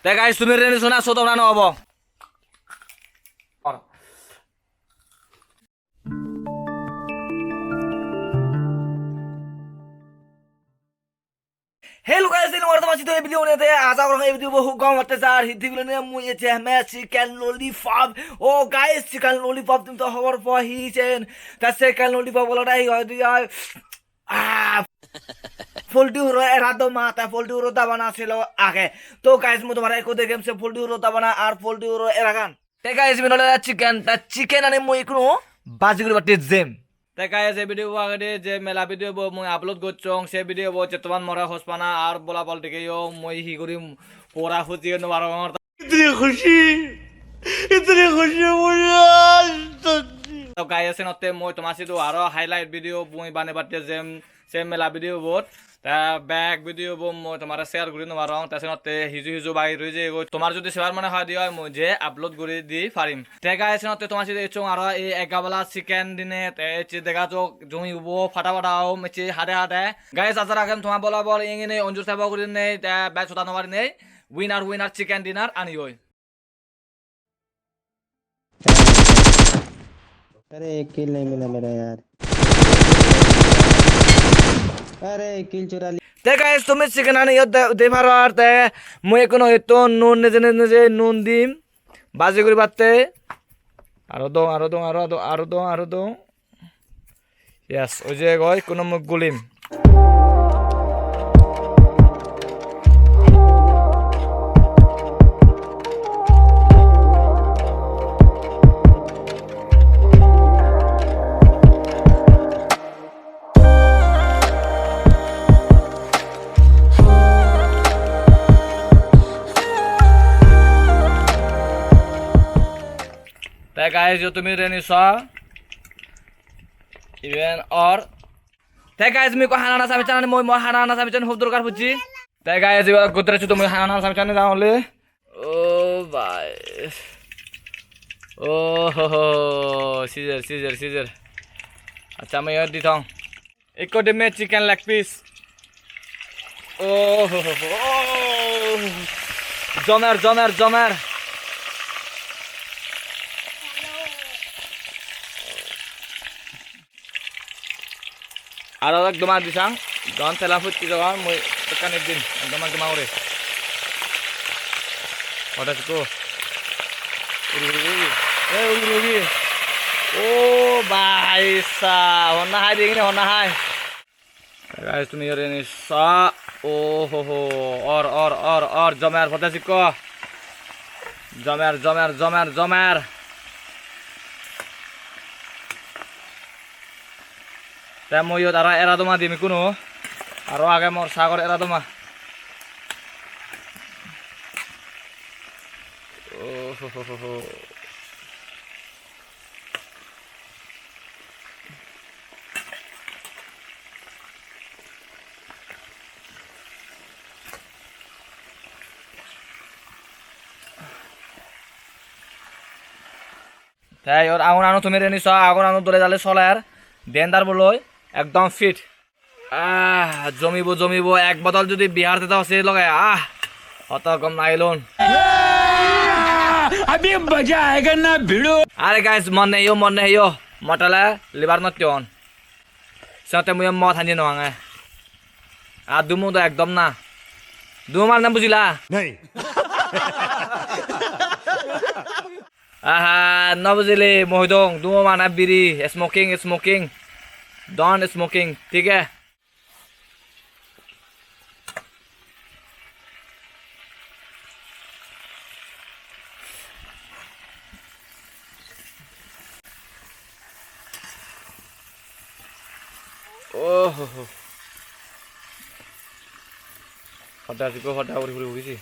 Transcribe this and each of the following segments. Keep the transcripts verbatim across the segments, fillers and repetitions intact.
Te guys, tumi reni sona soto na no obo. Hello guys, ini warta masih tuh video ini teh. Asa orang ini video buhu gom warta sar. Hiti video ini mui ecche me chicken lollipop. Oh guys, chicken lollipop tum to hobor po hi chen. Ta chicken lollipop bola dai ho dia. Ah. Polti huro era do ma ta polti huro dabana selo age. To guys, mui tomare ekko degem se polti huro dabana ar polti huro eragan. Te guys, iben olode chicken, ta chicken ani mui ikkunu baji guribatte jem. Te guys, ei video bo agede je mela video bo mui upload gocchong, se video bo jettoman more hospana ar bolabol degeyo, mui hi guri pora hujiyo no parongor. Itni khushi, itni khushi mujhe aaj tak nahi. To guys, senotte mui toma sidu aro highlight video mui banebatte jem. Se mela video bot. Te bek video bo mui tomare share guri no parong. Te senotte hiju hiju bagi roi jeyegoi. Tomar jodi sebar mone hoi de oi, mui je upload guri di parim. Te guys, senotte tomar side ecchong aro ei ek gabala chicken dine. Te ecche dega jok jumi bo pada pada om ecche hade hade. Guys, aja ragem toma bolabol ingene onjur sebo gurinei te bek soda no parinei. Winner, winner chicken dinner ani oi. अरे, एक किल नहीं मिला मेरा यार। अरे, एक किल चुरा लिया। Te guys, tumi chicken ani iyot de, de paro ar te mui ekko noi etto nun neje neje neje nun dim. Baji guribatte. Aro dong, aro dong, aro dong, aro dong, aro dong. Yes, oi je goi, kuno muk gulim. Te guys, yo tumi reni so. Iben or. Te guys, mui ekko hana hana samichan ani, mui, mui hana hana samichan hub dorkar pocche. Te guys, ibe gudre chudo mui hana hana samichan ani dang ole. Oh bhai. Oh ho ho. Scissor, scissor, scissor. Accha, mui iyot di thong. Ekko dimme chicken leg piece. Oh ho ho ho. Jomer, jomer, jomer. Aro ekdom ar disang, don tela futti dogan, mui ekkan ekdin, ekdom ekdom agure. Hoda sikko. Uri, uri, uri. Eh, uri, uri. Oh, bhai sahab, honna hai degini, honna hai. Guys, tumi iyot ini sa, oh ho ho, or, or, or, or, jomer pote sikko. Jomer, jomer, jomer, jomer. Te mui iyot aro era doma dim ikkunu. Aro age mor sagor era doma. Oh, ho, ho, ho, ho. Te iyot agun anu tumi reni so, agun anu dole dale soler, dendar boloi, ekdom fit. Ah, jomibo, jomibo, ek bodol jodi bihar te do se loge, ah, hoto gom lagilun. अभी मजा आएगा ना भिड़ू। Are guys, mon nei yo, mon nei yo, motole liver not on. Sate mui mod hanji no ange. Ar dumo do ekdom na. Dumo mane bujila? Nei. Aha, no bujile, mui hoi dong, dumo mane biri, smoking, smoking. Don't smoking, thik hai? Oh, ho, ho. Hoda sikko hoda uri uri uri si.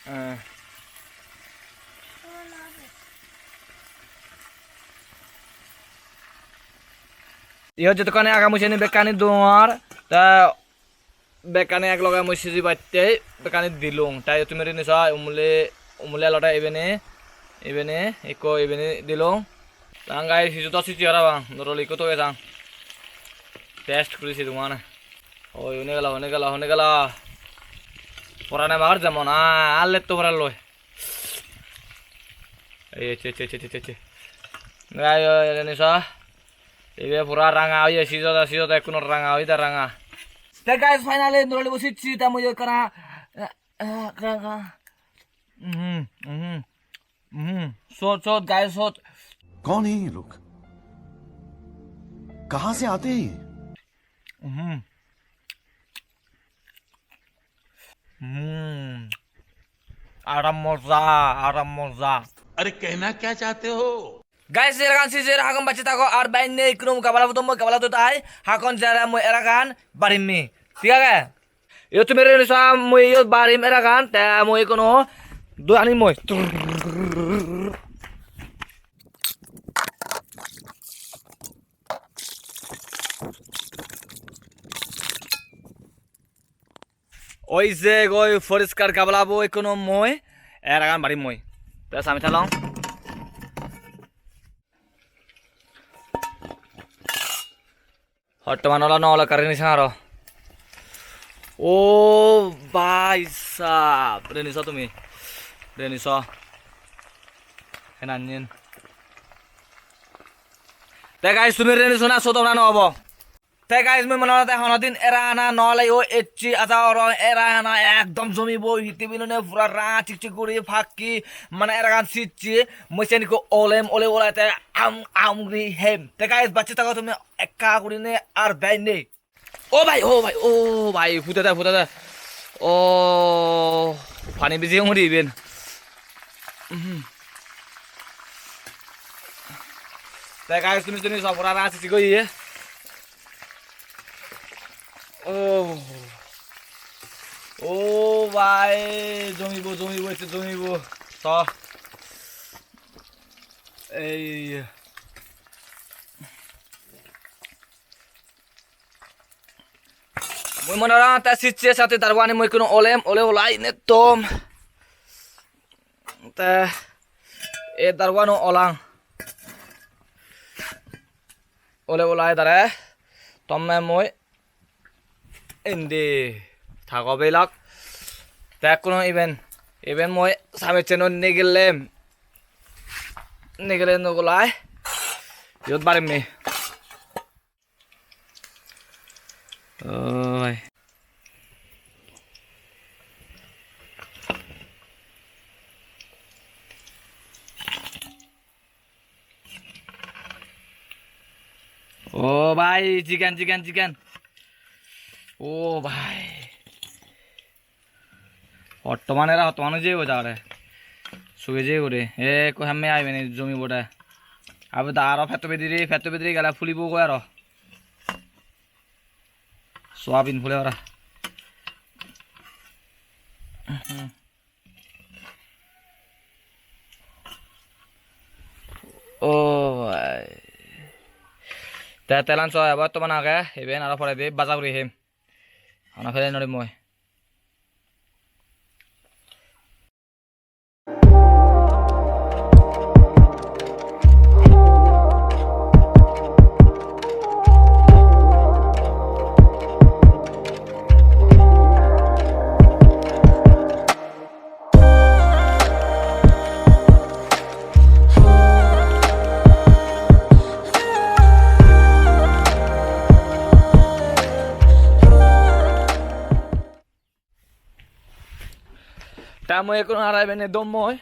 Eh. Iyot jodokkani agey mui siyeni bekkani dongor. Te Bekkani ek loge mui siji batte bekkani dilung. Te tumi rini so, umuli, umuli olode ibeni, ibeni, ikko ibeni dilung. Te guys, hiju do siji parapang, noroli ikko toge sang. Test guri sidung mane. Oi, hone gelo, hone gelo, hone gelo. Porane magar jemon, ah, ar letto porar loi. Ei, ecche, ecche, ecche, ecche, ecche. Guys, oi, rini so. Ibe pura ranga oye, sijoda, sijoda, ekkuno ranga oye de ranga. Te guys, finally, noroli bo sijji, te mui ekkana, eh, eh, ranga. Mhm, mhm, mhm. Sot, sot, guys, sot. कौन है ये लोग? कहाँ से आते हैं ये? Mhm. Hmm. Ara moja, ara moja. अरे कहना क्या चाहते हो? Guys, eragan sijir, hakkon bacche thago, ar benne ikkunu gabala pudo mui gabala dut ai, hakkon jare mui eragan barimmi. Thik age? Iyot tumi reni so, mui iyot barim eragan, te mui ikkunu dut anim mui. Oi je goi poriskar gabala bo, ikkunu mui eragan barim mui. Te sami thalong. Hottoman olo no olo karini sangaro. O bhai sahab, reni so tumi. Reni so. Henanyin. Te guys, tumi reni so na, sodom na no obo. Te guys, mui mone hotte honodin era hana no ole o ecchi, aja gorong era hana ekdom jomibo, hittey bilune pura ranga chik chik guri pakki, mane eragan sicchi, mui sen ikko olem, ole olai te am, am guri hem. Te guys, bacche thago tumi ekka gurine ar bej nei. O bhai, o bhai, o bhai, pudede, pudede. O, pani biji guri iben. Mhm. Te guys, tumi, tumi so pura ranga chik chik guri ye. Oh. Oh bhai, jomibo, jomibo, ecche jomibo. So. Ei. Mui mone gorong te sicche sate daruani mui ikkunu olem, ole olai nettom. Te ei daruano olang. Ole olai dare tomme mui indi thago belak. Te ikkunu iben, iben mui samiccheno nigillem. Nigile nugulai. Iyot barimmi. Oi. O bhai, chicken, chicken, chicken. O bhai. Hottoman era, hottoman oi jeyegoi jagare. Suge jeyegoi de. Ekko hemme ai beni jomibo de. Abo da aro petto bidire, petto bidire gele fulibo goi aro. Soyabin fule para. O bhai. Te telan so ebo hottoman age, iben aro poredi baja guri hem. Hana pele nw parim mui. Ta mui ekkun arai bene dom mui.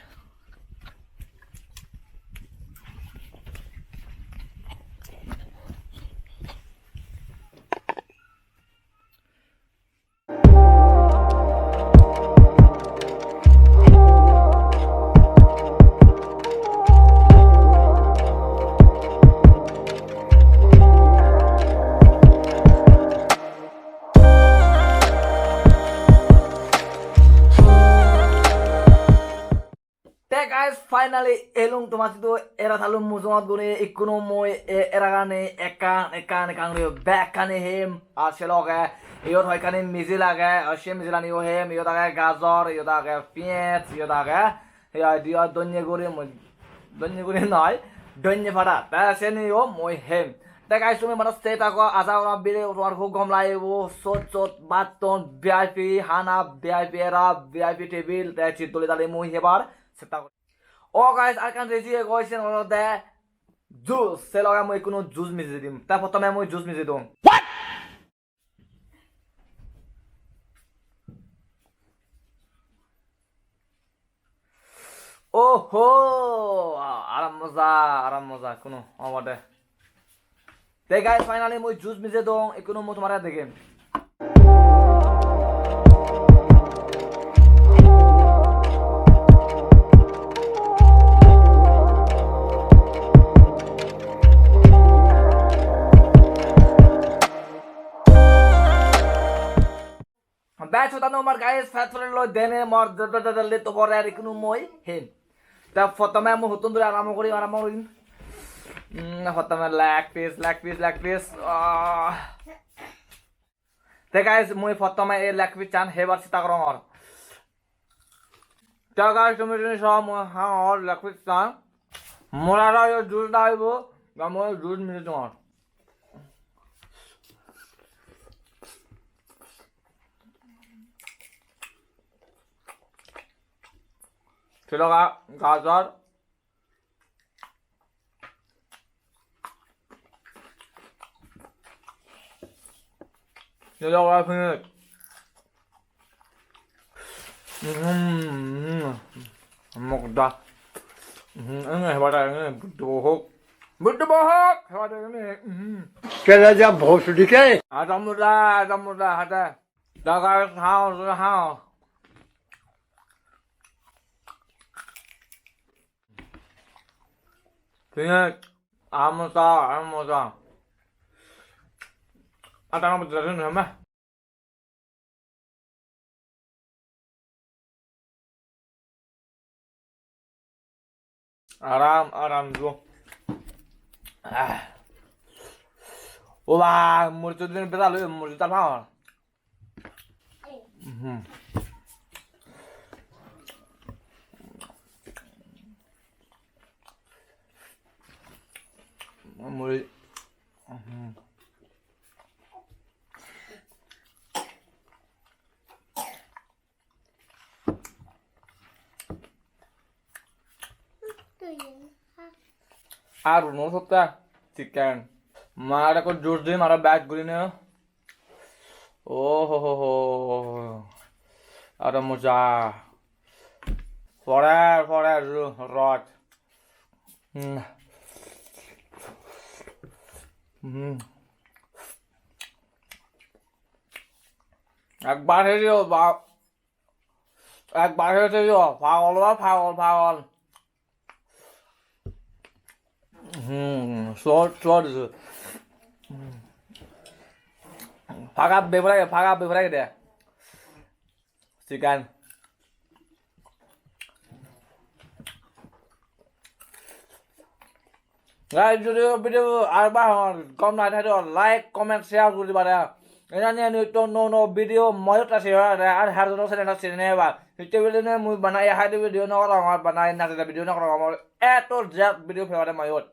Te guys, finally elung toma sidu era thalun mujungot guri. Ikkunu mui e-, eragani ekkan, ekkan, ekkan guri bekkani hem. Ar se loge Iyot hoyekkani mijil age, o se mijilaniyo hem, iyot age gajor, iyot age piyej, iyot age, he hoide oi, donye guri, mui, donye guri noi, donye pada, te seniyo mui hem. Te guys, tumi mane sei thago, aja gorong video tomar hub gom lagibo, sot sot batton, V I P hana, V I P era, V I P table, te sit dole dale mui hebar sesta gorim. O guys, arekkan resi ego, siyen olode juice, se loge mui ikkunu juice mije dim. Te prothome mui juice mije dong. Oho! Aram moja, aram moja, ikkunu obode. Te guys, finally mui juice mije dong, ikkunu mui tomare degem. Bej hoda no mar guys, fat fat loi dene mor jodda jodda le to bore ar ikkunu mui hem. Ta prothome mui huttun duri arambo guri, arambo guri. Mm, prothome leg piece, leg piece, leg piece. Ah. Te guys, mui prothome ei leg piece-an hebar sesta gorongor. Te guys, tumi jodi so mui hangor leg piece-an, mor aro juice lagibo, ba mui juice mili dongor. Siloga gajor. Siloga piyej. Mhm. Mokda. Mhm. Ene hebare ene Buddho bohok. Buddho bohok. Hebare ene. Mhm. Kela ja bhosdi ke? Ada muda, ada muda, ada. Daga hao, hao. Piyej, amosa, amosa. Atang apa jelasin sama? Aram, aram jo. Ah. Oba, murcho din beda loi, murcho tal pangor. Mhm. Muri. Mhm. Ar uno sotta chicken. Mar ekko juice dim aro bej gurine. Oh ho ho ho. Aro moja. Pore, pore, ro-, rot. Hmm. Hmm. Ekbar heyo ba-, ekbar heyo, pagol ba, pagol, pagol. Hmm, short, short. Hmm. Paga bebrai, paga bebrai de. Chicken. Guys, jodi video ar ba hon gom lage thai like, comment, share guri diba de. Ena niye nitto nuo nuo video moyot ta share ar har jono channel ta share ne ba. Hitte video ne mui banai hai video no gorong, banai na video no gorong. A to Z video pebare moyot.